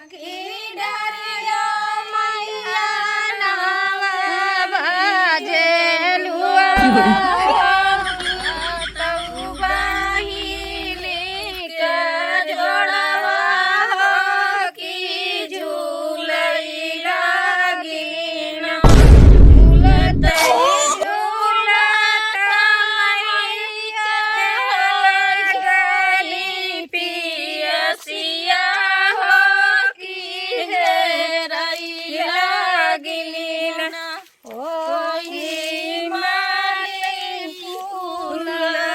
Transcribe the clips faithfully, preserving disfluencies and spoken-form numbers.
की डरिया मैया नावा बाजेलुआ हो, तऊ बहिली के जोड़वा हो कि झूलई लागिना। झूलत झूलत मैया लगली पियसिया हो कि हेरई लागिना। ओही माली फुलवरिया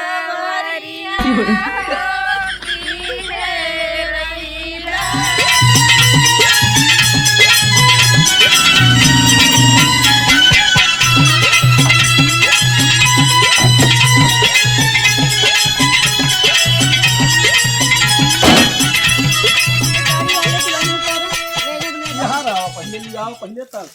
हो कि हेरई लागिना। यहाँ रहो, पहले ले आओ, पहले तक।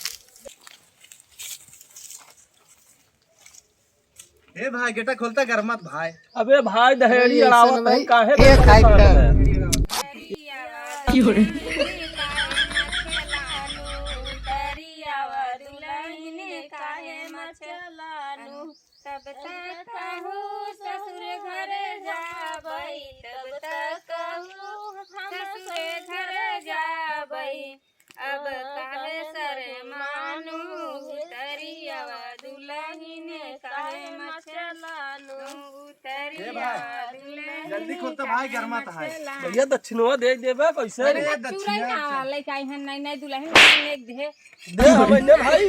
ए भाई, गेटा खोलता गरमात भाई। अबे भाई, दहेड़ी अड़ावत है, काहे ए परेशान है? तब तक कहू ससुर घर जाबै, तब तक कहू हम ससुर घर जाबै। अब काहे शरमानु उतरिया दुलहिन, काहे मचलानु ए उतरिया भाई, दुलहिन, जल्दी खोल तो भाई, गरमात है। भैया, दक्षिणवा दे देबे कैसे? अरे, चूड़ा दक्षिणा ना लइके आई हन, नहीं, नहीं, दुलहिन, नहीं, नहीं, दे। दे, अब इन्हें भाई।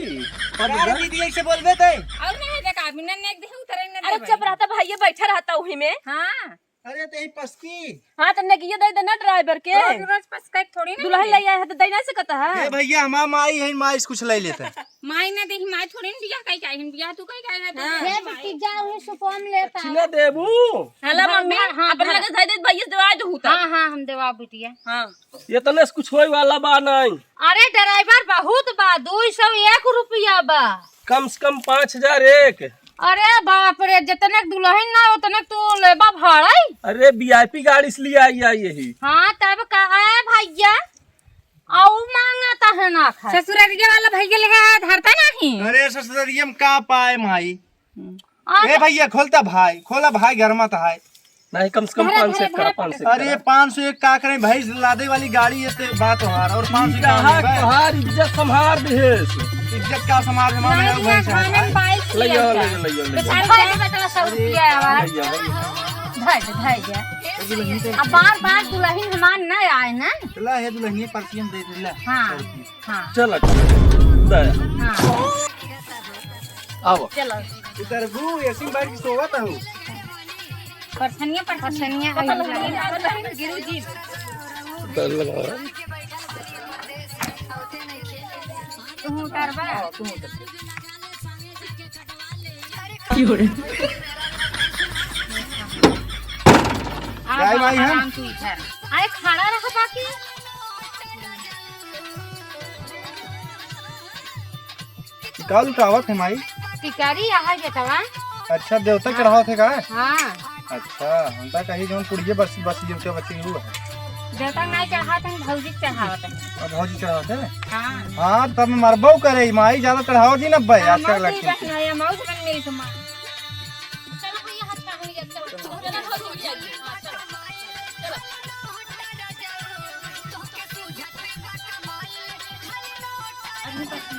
अरे दीदी, ऐसे बोलबे ते। और नहीं, देख, अभी ना नेक दे, उतरे ना अरे देबे। चुप रहता भैया, बैठा रहता वही में। हाँ। अरे तो यही पसकी। हाँ, तो नेकिया दे देना ड्राइवर के। रोज रोज पसका थोड़ी ना दुल्हन है। ले आए है तो देना से कहता है। ए भैया, हमार माई है, माई से कुछ ले लेता है। माई ना दे, माई थोड़ी ना बियाह कहीं जाए, बियाह तू कहीं जाए ना, तो हाँ। माई। हे बिट्टी, जा वही सुपौल ले पा। दक्षिणा देबू। हेलो हाँ, मम्मी, हाँ, हाँ, अपना हाँ। लगे धै दे, भैया से देवा जो होता। हाँ, हाँ, हम देवा बिटिया। हाँ। इतने से कुछ होए वाला बा नहीं। अरे ड्राइवर बहुत बा, दो सौ एक रुपया बा। कम से कम पाँच हजार एक। अरे बाप रे, जितने के दुलहिन ना उतने के तू लेबा भाड़ा। अरे वीआईपी गाड़ी से लिया आई, आई यही। हाँ तब का है भैया, आऊ मांगता है ना खाए। ससुररिया वाला भैया ले है, धरता नहीं। अरे ससुररिया में का पाए माई। हम्म। आ ए भैया खोलता भाई, खोला भाई, घर मत है। नहीं, कम से कम धरे, पाँच सौ धरे, एक करा, धरे। पाँच सौ एक अरे करा। पाँच सौ एक का करें भाई, लादे वाली गाड़ी ये ते बात हमार और पाँच सौ ई का कहाँ भाई? तोहार इज्जत संभार दिहेस। इज्जत का संभार, हमार नहीं, मेरा ना, भाई से खाने है। में बाइक ले लिया आओ, था। ले आओ, ले आओ, ले आओ। बेचारी भाई के बेटा सौ रुपया है हमार। ले आओ, ले आओ। धर दे, धर दे। अब बार बार दुलहिन हमार ना आए ना। चला हे दुलहिन परसियन दे दे ले। हाँ। हाँ। चल, दे। हाँ। आवा। चलो। इधर गु एसी बैठ के सोवत हूँ। परसनिया, परसनिया। परसनिया, गिरू जी। डर लगा। तू उतार बा। हाँ, तू उतार। की हो रे? आराम से उठा। अरे खड़ा रह बाकी। का लुटावत है माई? टिकारी यहाँ बेटवा। अच्छा, देवता चढ़ावत है का? हाँ। अच्छा, हम तो कही जौन पुड़िये बस, बस देवता बची हुआ है। देवता नहीं चढ़ावत है, भौजी चढ़ावत है। अब भौजी चढ़ावत है? हाँ। हाँ, तब मरबो करे, माई ज्यादा चढ़ावत ही न भाई, हाँ, आजकल मौसी लगती है। बहन है, मौसी बहन मिल के मार। चलो भैया, हाथ पकड़ लिया, चलो। चलो, भौजी, चलो। चलो।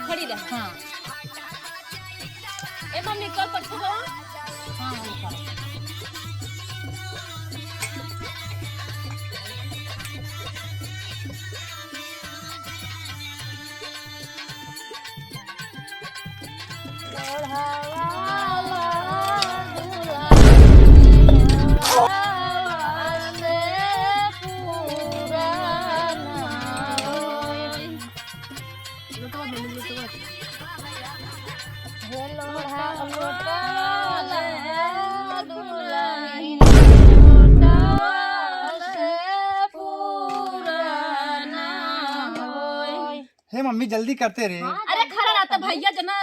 खड़ी रह। हाँ। ए मम्मी, कल परसों हो? हाँ, हाँ, हाँ। हे मम्मी, जल्दी करते रे। अरे खड़ा रहता भैया, जना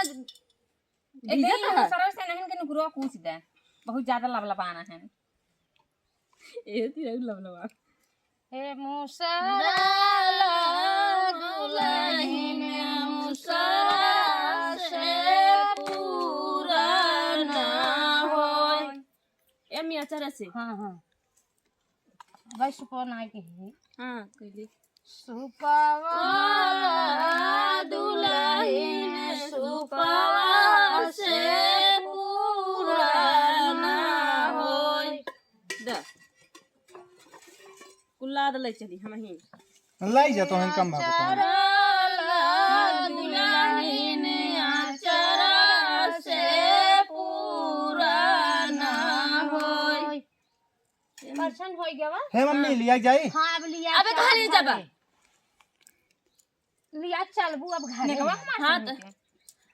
भीजत है। सरल से नहीं के नुकरवा कूच दे, बहुत ज्यादा लबलबाना है। ए, तेरा लबलबा। हे मुसरा तरह से। हाँ, हाँ। भाई सुपवा ना के है। हाँ, कहली। सुपवा वाला दुल्हन सुपवा से पूरा ना होई। द। कुल्ला द ले चली हमही। लाई जा तो हम कम भागो तो। चरला दुल्हन आचरा से पूरा ना होई। परेशान हो गया बा? हे मम्मी, लिया जाई? हाँ, अब लिया अबे चल कहाँ ले जाबा? घरे। लिया चलबू अब घरे। नेगवा हमार हाँ, सुन तो के।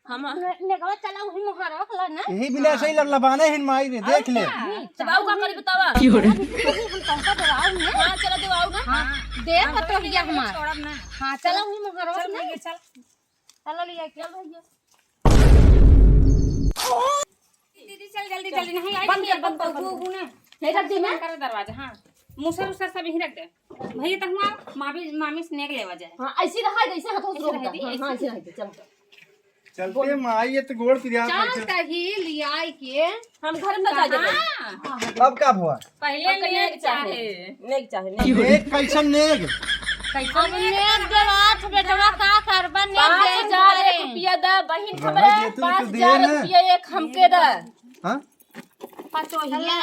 हम ने-, नेगवा चला उही मोहारा वाला ना। यही बिना ऐसे ही लबलबाने हिन माई रे, देख ले। अच्छा। हम्म, तब आऊ का करी बतावा? अभी तो हम तुमका दवाऊ ना। हाँ, चला दवाऊ ना। हाँ, देख तो भैया हमार। छोड़ब ना। हाँ, चला उही मोहारा चल ना। भैया, चल। चला लिया के। चल भैया। दीदी, चल जल्दी, चल। जल्दी, नहीं आई बंद कर, बंद कर, बंद कर। नहीं रख दी मैं। बंद करो दरवाजा, हाँ। मूसर उसर सब यहीं रख दे। भैया, तो हुआ मामी, मामी से नेग लेवा जाए। हाँ, ऐसी रहा, जैसे हाथों से ऐसे रोक रह दे। दी, हाँ, ऐसे हाँ, ऐसी रह दी, चल। चलते माई, ये तो गोड़ पिरियात चल बैठे। कही लियाई के। हम घर में जा देबे। हाँ। अब का भवा? पहले अब नेग नेग चाहे। चाहे। नेग चाहे, नेग। नेग कैसन नेग? कैसन अब नेग? नेग देवात बेटवा का करबा, नेग पाँच दे हजार एक दे। रुपया दा, बहिन रहत हमरे, ये तू पाँच हजार दे ना। रुपया एक हमके दा। हाँ? पतोहिया।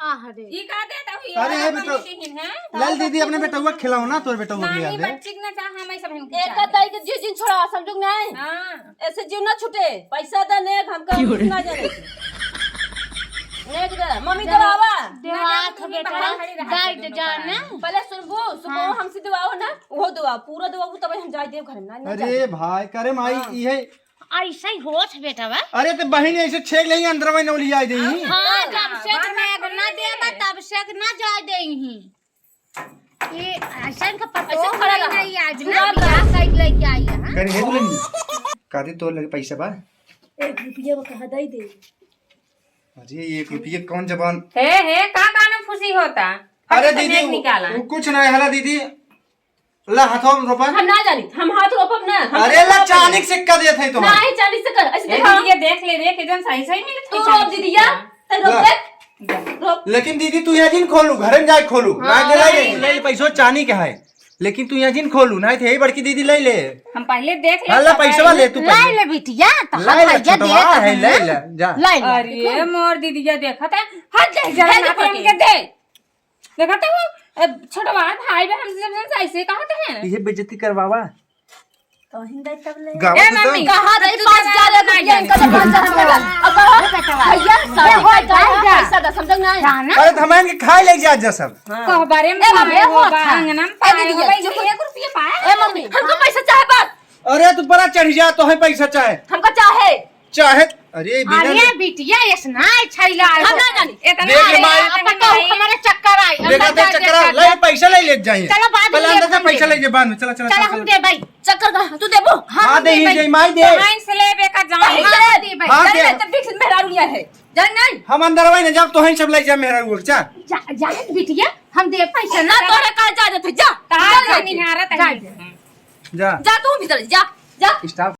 आह रे। ई का देता हुई? अरे, ये बेटो, लाल दीदी, अपने बेटवा के खिलाओ ना, तोर बेटवा के नहीं, दे। बच्ची के ना चाह, हम ऐसा बहन के एक चाह। दाई के जीव जिन छोड़ा, समझो कि नहीं? हाँ। ऐसे जीव ना छूटे। पैसा दे नेग, हमका क्यों रे? ना जाने। नेग दे, मम्मी दे। दबावा। देवात ना, बेटा, पहले खड़ी रहा दाई दे दोनों जाने। पहले सुनबू, सुबह हाँ। हमसे दबाओ ना, वो दबाओ, पूरा दबाओ, तब हम जाए देव घर में, ना, ना अरे जाए। भाई, करे माई, हाँ। इहे ऐसे ही होत बेटा बा। अरे तो बहिन ऐसे छेक लेही अंदर में नौली आई देही। हाँ, जब से नेग ना देबा, तब से ना जाए देही। ये ऐसा इनका पता ऐसे खड़ा रहा। नहीं, आज ना जुड़ा बियाह रहा। साइड लेके आई है, हाँ? करे हे दुल्हन, कादे तोर लगे पैसा बा? एक रुपया बा, कहा दे दे। अरे एक रुपया कौन जबान? हे, हे, का कान में फूसी होता? अरे फट से दीदी, नेग निकाला। वो कुछ नहीं हला दीदी। ला, हाथवा में रोपा। हम ना जानी, हम हाथ रोपब ना, हम अरे ला, रोपब चांदी ना। के सिक्का देत है तो। नहीं, चांदी से कर, ऐसे ए, देखा। दीदी, ये देख ले रे, कितन सही, सही मिलत तू है रोप चांदी दीदी, सिक्का। या, तै रोप ला। देख, रोप। लेकिन दीदी, तू यहाँ जिन खोलू, घर में जाए खोलू। हाँ, ना दे ला, नहीं। ले, ले, पैसो चांदी के है, लेकिन तू यहाँ जिन खोलू, ना थे, यही बड़की दीदी ले ले। हम पहले देख ले, हाँ, ला, पैसवा ले, तू ला पहले। ले बिटिया, तो ला, हम ला, भैया छोटवा देत है, हैं। ले, ले, जा। ले, ले। अरे, मोर दीदिया देखत है, हट जा, जा, है ना तो पहन के दे। देखा तो वो, अ, छोटवा भाई बहन हमसे, हमसे ऐसे कहते हैं। इहे बेइज्जती करवावा। तो हिंदे तब ले। गावा ए तो मम्मी, कहाँ रही तू पाँच हजार तो एक रुपया, नहीं इनका तो पाँच हजार रुपया। अब कहो, ए बेटवा, भैया, ए, शादी हो का जाए, जाए, जा। पैसा दे, समझो ना। जाना। अरे तो हम इनके खाए ले जा, जा सब। हाँ। कहबारे में ए मम्मी, खाए हो हो, बा, हाँ। अंगना में ए पाए दीदी, हो, भाई, चुप। एक रुपया पाए। ए मम्मी, हमको पैसा चाहे बस। अरे तू बड़ा चढ़ जा, तो है पैसा चाहे। हमको चाहे। चाहे, अरे, बिना अरे, ले- बिटिया, ऐस ना छैला हम हो। ना जानी। इतना देख ले अरे, माई। अपन तो हमारे चक्कर आई। देखा अंदर तो जा, चक्कर जा, आ, जा। ले, पैसा ले ले जाइए। चलो, बाद में पहले अंदर से लेते पैसा हैं। ले जे, बाद में। चला, चला, चलो, चला, हम चला। दे भाई। चक्कर का, तू देबो? हाँ, हाँ, हम दे दे ही भाई। जे, माई दे। तो हाँ, से ले बेका जाओ। हाँ, हाँ, दे भाई। हाँ, जान दे। नहीं तो फिर मेहरारू यहाँ है। जान नहीं? हम अंदर वही ना जाब, तो ही सब ले जा मेहरारू, चल। जा, जा, बिटिया, हम दे पैसा ना, ना। तोरे का इजाजत है, जा। तार जा, का जा, निहारत जा, है। जा। जा। जा, तू भीतर जा, जा। स्टाफ